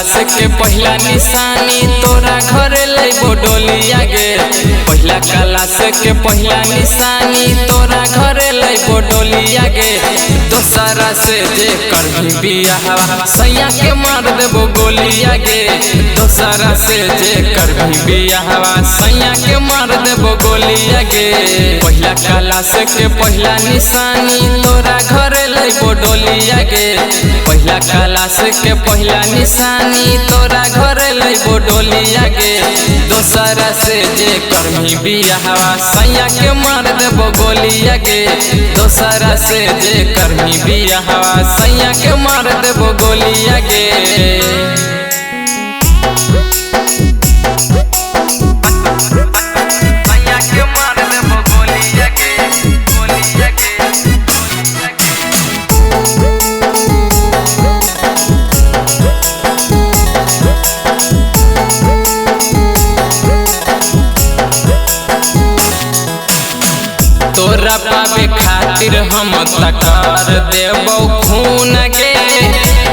Class के पहिला निशानी तोरा घरे लइबो डोलिया गे। पहिला क्लास के पहिला निशानी तोरा घरे लइबो डोलिया गे। दोसरा से जे करही बियाहवा सैया के मार देबो गोलिया गे। दोसरा से जे करही बियाहवा सैया के मार देबो गोलिया गे। पहिला क्लास के पहिला निशानी तोरा घरे लइबो डोलिया गे। पहिला क्लास के पहिला निशानी तोरा घरे लइबो डोलिया गे। दोसरा से जे करही बियाहवा सैया के मार देबो गोलिया गे। दोसरा से जे करही बियाहवा सैया के मार देबो गोलिया गे। सैया के मार देबो गोलिया गे, गोलिया गे। तोरा पावे खातिर हम तकर देबो खून गे।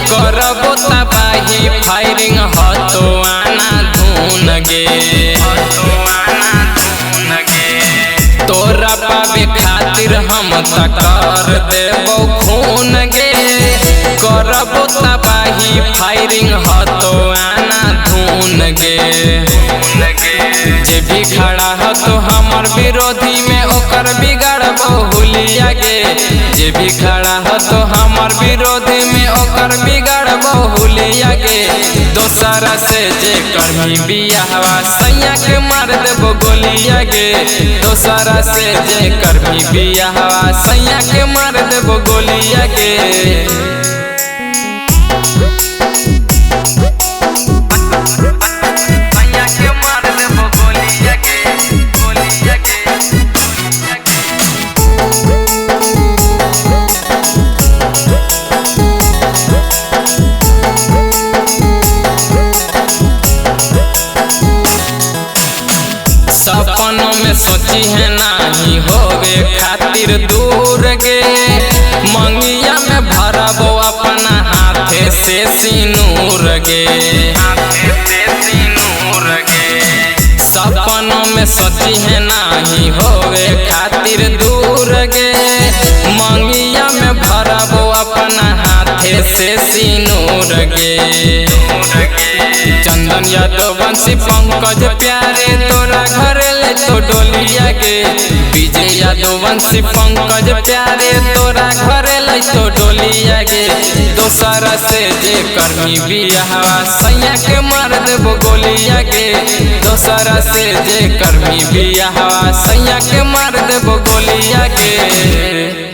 करबो तबाही फायरिंग हतो आना धून गे। तोरा पावे खातिर हम तकर देबो खून गे। करबो तबाही फायरिंग हतो आना धून गे। जे भी खड़ा हो तो हमर विरोधी में ओकर बिगाड़बो हुलिया गे। जे भी खड़ा हो तो हमर विरोधी में ओकर बिगाड़बो हुलिया गे। दोसरा से जे करही बियाहवा सैया के मार देबो गोलिया गे। दोसरा से जे करही बियाहवा सैया के मार देबो गोलिया गे। सपनों में सोची है नाही होवे खातिर दूर गे। मंगिया में भरबो अपना हाथे से सिनूर गे। सपनों में सोची है नाही होवे खातिर दूर गे। मंगिया में भरबो अपना हाथे से सिनूर गे। चंदन यादव बंसी पंकज प्यारे तोरा घरे ले तो डोलिया गे। विजय यादव बंसी पंकज प्यारे तोरा घरे ले तो डोलिया गे। दोसरा से जे करही बियाहवा सैया के मार देबो गोलिया गे। दोसरा से जे करही बियाहवा सैया के मार देबो गोलिया गे।